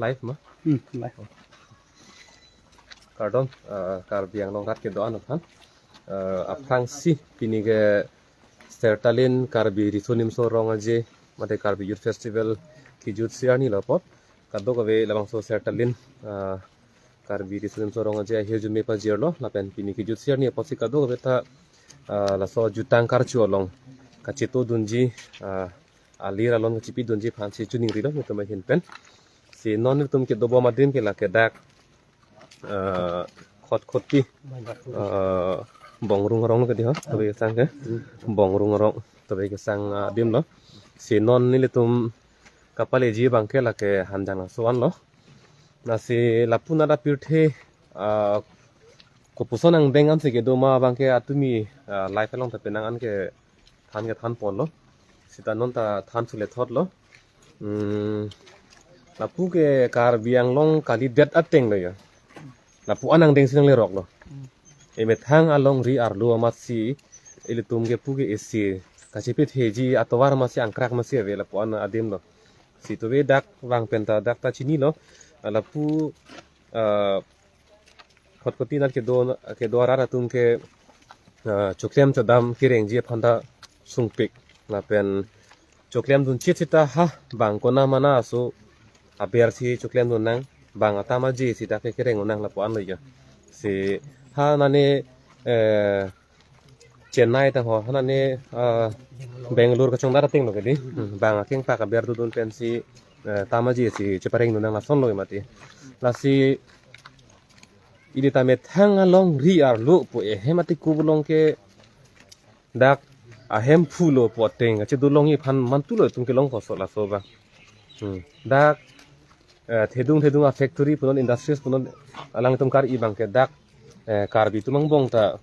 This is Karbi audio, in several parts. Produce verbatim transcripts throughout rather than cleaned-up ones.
Live ma? Hmm, live. Kardom, ah, Karbi Anglong rat kedo-an aphan. Ah, aphrangsi pini ke Sertalin Karbi Riso Nimso Rong Aje, mate Karbi Youth Festival kejutsi arni lo apot. Kadokave labangso Sertalin, ah, Karbi Riso Nimso Rong Aje ahirjume pajirlo, lapen pini kejutsi arni apotsi kadokave ta, ah, laso jutang karcho along kachetodunji, ah, alir alon kachipidunji aphansi choningrilo nelitum ahin pen. Si non nelitum kedobom adim ke lake dak, ah, Khatkhati, ah, Bongrung Arong ke di ho, tobe kesang ke Bongrung Arong, tobe kesang, ah, adim lo. Si non nelitum kapaleji abang ke lake Hanjanglangso an lo. Lasi lapu nada pirthe, ah, kopuson angdeng ansi kedo ma abang ke atumi, ah, live along ta penang an ke than kethan ponlo. Sita non ta than chule thotlo. Hmm, lapu ke Karbi Anglong kalidet ateng lo ya. Lapu an angdengsi nangleroklo. Emethang alongri arlo amatsi ilitum kepu ke isi kachipitheji atovar amatsi angkrak amatsi ave lapu an adim lo. Si tobe dak vang pen ta dak ta chinilo. Lapu, ah, Khatkhati nat kedo, kedo arat atum ke, ah, choklem chodam kerengji aphan ta sungpik. Lapen choklemdun chit sita ha bang kona mana aso aber si choklemdun nang, bang atam aje sita ke kereng nang lapu an lo ya. Si ha nane, eh, Chennai ta ho, ha nane, ah, Bangalore kachongdat ateng lo ke di. Hmm, bang akeng pak aber dodun pensi, eh, atam aje si cheparengdun nang lason lo mati. Lasi ili ta methang alongri arlo pu ehem ati kubulong ke dak ahemphu lo pu ateng kachedolongji aphan mantu lo itum kelong koso laso ba. Hmm. Dak, eh, thedung thedung a factory punon industries punon alangtum kar-i abang ke dak, eh, Karbi atum angbong ta,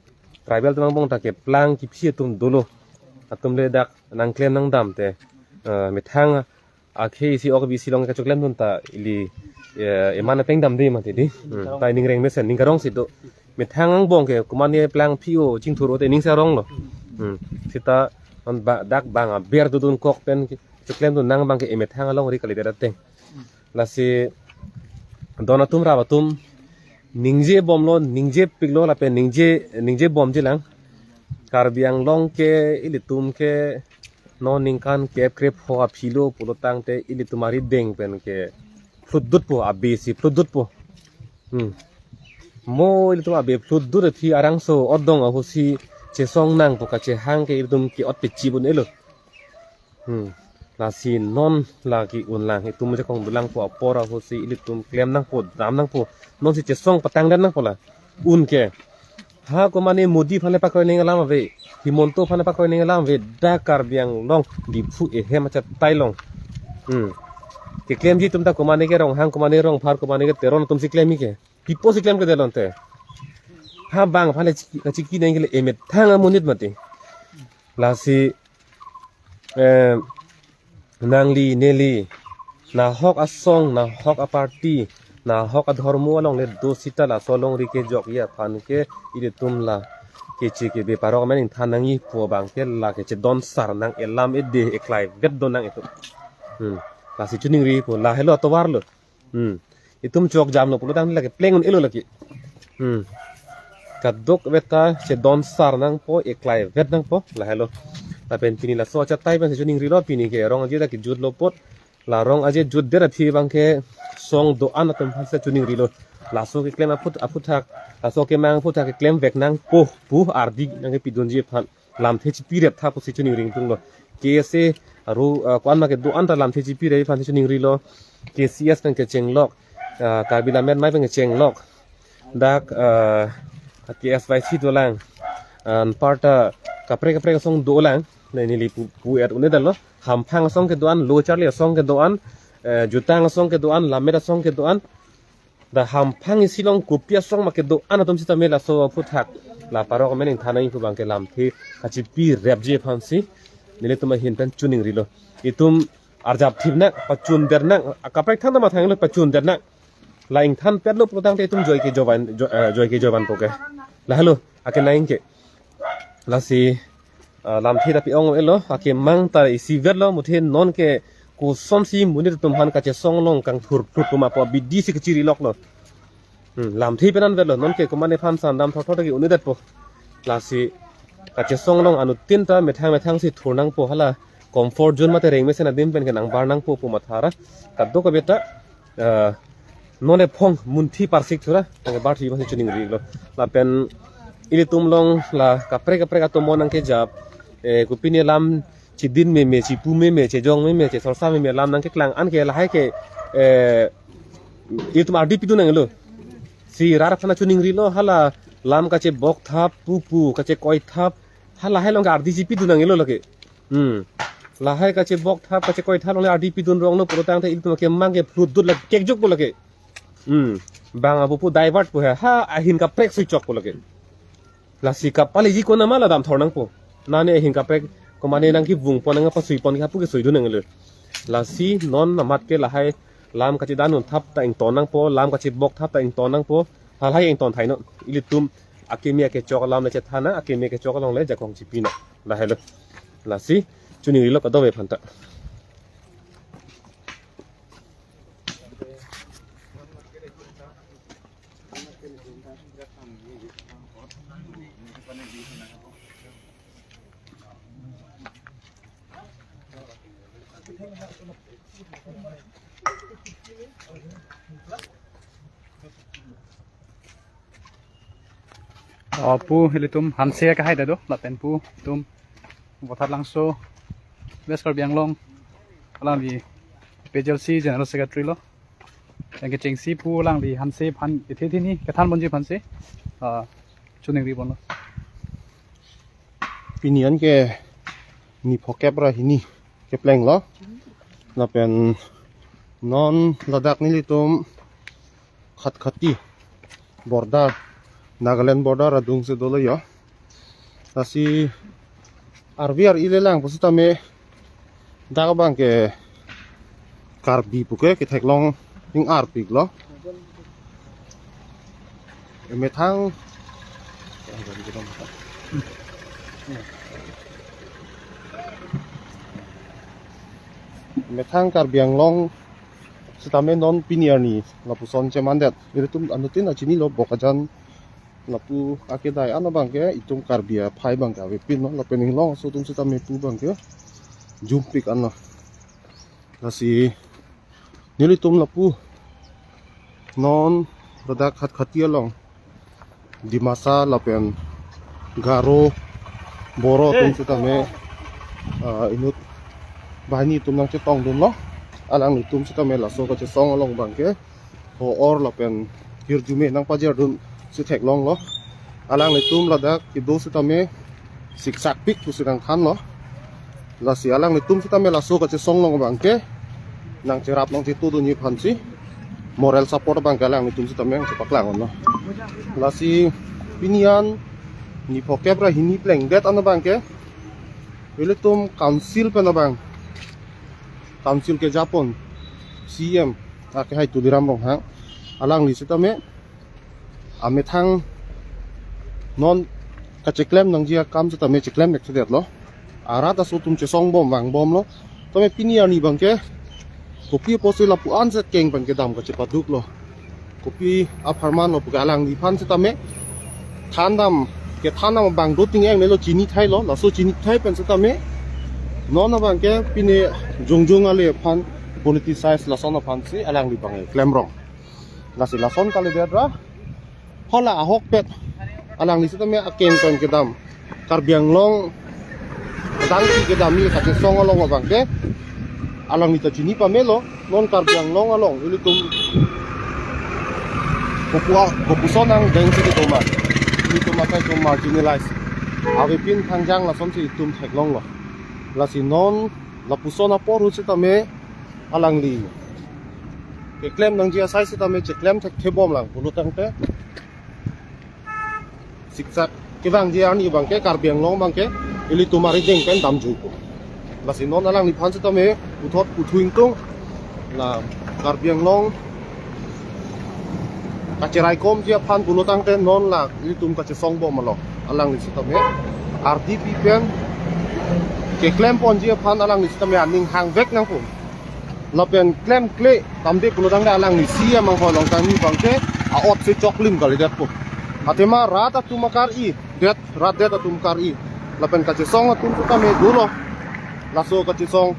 tribal atum angbong ta keplang kephi atum dolo. Atum le dak nangklem nangdam te, eh, methang akhei isi ok bisi along kachoklemdun ta ili, eh, eman apeng damde mati di. Hmm. Ta ningreng mesen ning karong si do. Methang angbong ke komatne plangphi-o chingthur-o te ningsi arong lo. Hmm. Sita non ba, dak bang aber dodun kok pen kachoklemdun nang abang ke emethang alongri kalidet ateng. Lasi don atum rap atum ningjebomlo, ningjepiklo lapen ningje, ningjebomji lang. Karbi Anglong ke ilitum ke non ningkan kep krepho aphi lo pulotangte ilitum arideng pen ke phlutdutpo, abe si phlutdutpo. Hmm. Mo ilitum abe phlutdut aphi arangso odong ahutsi chesong nangpo, kachehang ke ilitum ke-ot pechi un-elo. Hmm. Lasi non lake unlang itum jakong dulangpo apor ahutsi ilitum klem nangpo, dam nangpo. Nonsi chesong patangdet nangpo la. Un ke. Ha komatne Modi aphan le pakroi nangji alam ave, Himanta aphan le pakroi nangji alam ave, dak Karbi Anglong Diphu ehem achatai along. Hmm. Keklemji atum ta komatne ke Ronghang, komatne Rongphar, komatne ke Teron atumsi klemji ke. Pi apotsi klemkledet lonte. Ha bang aphan le chiki, kachiki nangji le emethang amonit mati. Lasi, eh, nangli neli, nahok asong, nahok aparty, nahok adhormo along le do sita laso alongri kejokji aphan ke ilitum la keche kebe parok amen ingthan nangji pu abang ke la kechedon sar nang, elam ede eklai vet do nang itum. Hmm. Lasi choningripo, lahelo atovar lo. Hmm. Itum chokjamlo pulotangte lake pleng un-elo lake. Hmm. Kadokave ta chedon sar nangpo, eklai vet nangpo, lahelo. Lapen pini laso achatai pensi choningrilo, pini ke Rong Aje ta kejutlo apot. La Rong Aje jutdet aphi abang ke song do-an atum aphansi choningrilo. Laso keklem aphuthak, laso kemang aphuthak keklem vek nangpo pu ardi nangkepidunji aphan lamthe chipirep tha pusi choningri ingtunglo. K S A aru, ah, ko-an ma kedo-an ta lamthe chipirep aphansi choningrilo. K C S pen kechenglok, ah, Karbi Lammet Amei pen kechenglok. Dak, ah, K S Y C dolang. Anparta kaprek kaprek asong dolang. Neli pu, pu-et un-edetlo. Hamphang asong kedo-an, lo charli asong kedo-an, eh, jutang asong kedo-an, lammet asong kedo-an. Dak hamphang isi along kopi asong ma kedo-an atum sitame laso aphuthak la parok amen ingthan nangji pu abang ke lamthe kachipirepji aphansi nelitum ahin pen choningrilo. Itum arjap thip nang, pachundet nang, akaprek than ta mathanglo, pachundet nang. La ingthanpetlo pulotangte itum joi ke joivan, jo-, eh, joi ke joivanpo ke. Lahelo akenang ke. Lasi, ah, lamthe ta pi-ong-elo, akemang ta isivetlo, muthe non ke kosonsi monit atum aphan kachesong along kangthur thur tum apo abidi si kachiri loklo. Hmm, lamthe pen anvetlo, nonke komatne aphan sandam thotho ke unidetpo. Lasi kachesong along anuttin ta methang methang si thur nangpo, hala comfort zone mate rengmesen adim pen ke nangbar nangpo pu mathara. Kadokave ta, eh, non ephong munthi parsik thura, nangbar thi bang chiningri lo. Lapen ilitum along la kaprek kaprek atum mo nangkejap, eh, kopine lam chidin meme, chipu meme, chejong meme, chesorsa meme, lam nangkeklang anke lahai ke, eh, itum ardi pidun nanglo. Si rat aphan chiningrilo, hala lam kachebok thap, pupu kachekoi thap, hala lahai along ke ardi si pidun nanglo lake. Hmm. Lahai kachebok thap, kachekoi thap along le ardi pidun ronglo pulotangte itum ke mang ke phlutdut lake, kekjokpo lake. Hmm. Bang abu pu divert po he, ha ahin kaprek sui chokpo lake. Lasi kapaleji konat ma la damthor nangpo. Nane ahin kaprek komatne nangkevungpon, nangpasuipon ke hapu ke suidun nanglo. Lasi non amat ke lahai lam kachedan un thap ta ington nangpo, lam kachebok thap ta ington nangpo. Halahai ington thai non. Ilitum akimi akechok alam le chethan nang, akimi akechok along le jakong chipi nang. Lahai lo. Lasi chiningrilo kadokave aphanta. O pu, ilitum hanse akehai ta do, lapen pu itum Vothatlangso West Karbi Anglong alangli P J L C General Secretary lo. Yang kechengsi pu alangli hanse aphan ithe thini kethan ponji aphansi, ah, chiningripon lo. Pini an ke niphokep ra hini kepleng lo. Lapen non ladak nelitum Khatkhati border, Nagaland border adung si dolo yo. Lasi arvi ar-i le lang pusitame dak abang ke Karbi puke ketheklong ning arpik lo. Methang, methang Karbi Anglong sitame non pini arni lapuson chemandet. Ilitum anuttin ta chinilo, Bokajan lapu akedai an abang ke itum Karbi aphai abang ke avepin lo, lapen inglong aso atum sitame pu abang ke jumpik an lo. Lasi nelitum lapu non ladak Khatkhati along Dimasa lapen Garo, Boro atum sitame, ah, inut banghini atum nangchetongdun lo. Alanglitum sitame laso kachesong along abang ke ho-or lapen hirjume nangpajirdun si theklong lo. Alanglitum ladak kedo sitame siksak pik pusi nangthan lo. Lasi alanglitum sitame laso kachesong along abang ke nangcherap nangchetudunji aphansi moral support abang ke alanglitum sitame nangchepaklang lo. Lasi pini an niphokep ra hini plengdet an abang ke ilitum council pen abang, council kejapon C E M akehai Tuliram Ronghang, alangli sitame amethang non kacheklem nangji akam sitame cheklem thekthedet lo. Arat aso atum chesong bom vang bom lo. Tame pini arni abang ke kopi apotsi lapu-an set keng abang ke dam kachepaduk lo. Kopi apharman lo pu ke alangliphan sitame thandam, kethandam abang do ting-engnelo, chini thai lo, laso chini thai pen sitame non abang ke pine jongjong ale aphan politicize lason aphansi alangli abang ke klemrong. Lasi lason kalidet ra hala ahokpet alangli sitame akeng pen kedam, Karbi Anglong adang si kedam ni kachesong along abang ke alangli ta chini pamelo. Non Karbi Anglong along ilitum kopu-, kopuson angdeng si kedo ma, ilitum akai itum marginalize. Avepin thangjang lasonsi itum theklong lo. Lasi non lapuson apor ahut sitame alangli keklem nangji asai sitame cheklem thekthe bom lang pulotangte siksak kevangji arni abang ke Karbi Anglong abang ke ilitum arideng pen damjuipo. Lasi non alangliphan sitame puthot puthu ingtung, la Karbi Anglong kacheraikomji aphan pulotangte non la ilitum kachesong bom along alangli sitame ardi pi pen keklem ponji aphan alangli sitame aning hangvek nangpo. lapen klemkle tamde pulotangte alangli C E M anghoi along kangni abangke a-ot si choklim kalidetpo. Athema rat atum akar-i det, rat det atum kar-i. Lapen kachesong atum setame dolo. Laso kachesong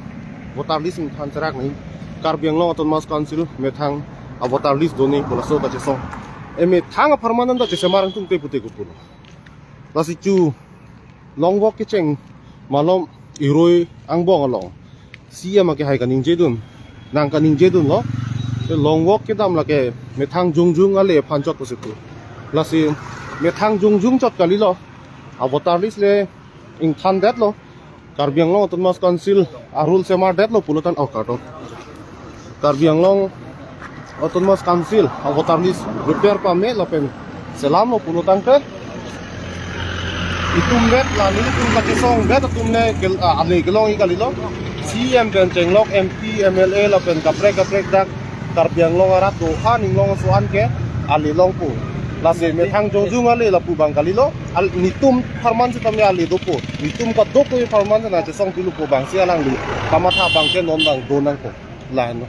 voter list ingthan serak nangji. Karbi Anglong Autonomous Council methang a-voter list do nangji pu laso kachesong. E methang apharman anta chesemar angtungte pute kopulo. Lasi chu longvok kecheng malom irui angbong along C E M akehai kaningjedun, nang kaningjedunlo. Longvok kedam lake methang jongjung ale aphan chot pusi pu. Lasi methang jongjung chot kalilo. A-voter list le ingthandetlo. Karbi Anglong Autonomous Council a-rule semardetlo pulotang, oh, kardom. Karbi Anglong Autonomous Council a-voter list prepare pame lapen selamlo pulotangte, itum det la nelitum kachesong det atum le kel-, ah, ale kelongji kalilo. C E M pen chenglok M P, M L A lapen kaprek kaprek dak Karbi Anglong arat do-an inglong so-an ke ale longpo. Lasi methang jongjung ale lapu abang kalilo. Al-, netum apharman setame ale dopo. Netum kadokave apharman seta chesong pilupo abangsi alangli kamatha abangke non abang do nangpo. Lahenlo.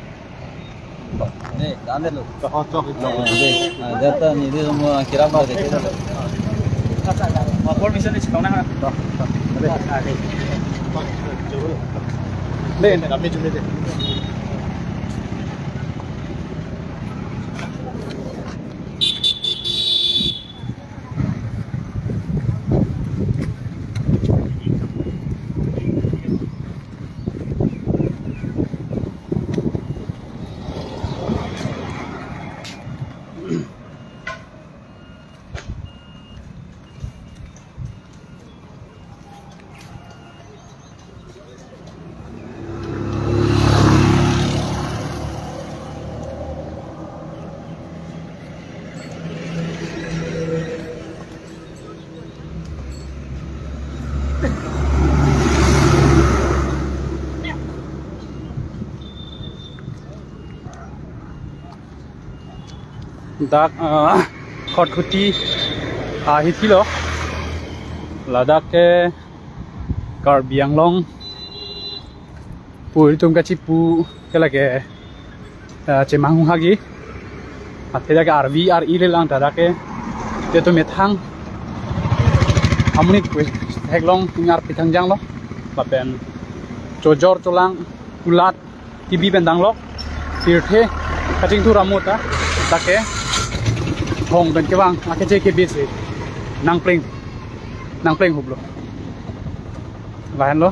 Dei, dande lo. Oh, chok. Dei, ah, data ni di semua kira apa deh. Permission ni chekang na. Dei, kami cuma deh. Dak, ah, Khatkhati, ah, ahithilo. Ladak ke Karbi Anglong pu ilitum kachipu ke lake, ah, chemang hagi. Athe dak ke arvi ar-i lelang ta dak ke. Te to methang amonit pu theklong ingar pithang janglo. Lapen chojor cholang kulat T V pen danglok, pirthe kachingthur amut ta, dak ke hong pen kevang akeche kebisi nangpleng, nangpleng huplo. Lahenlo.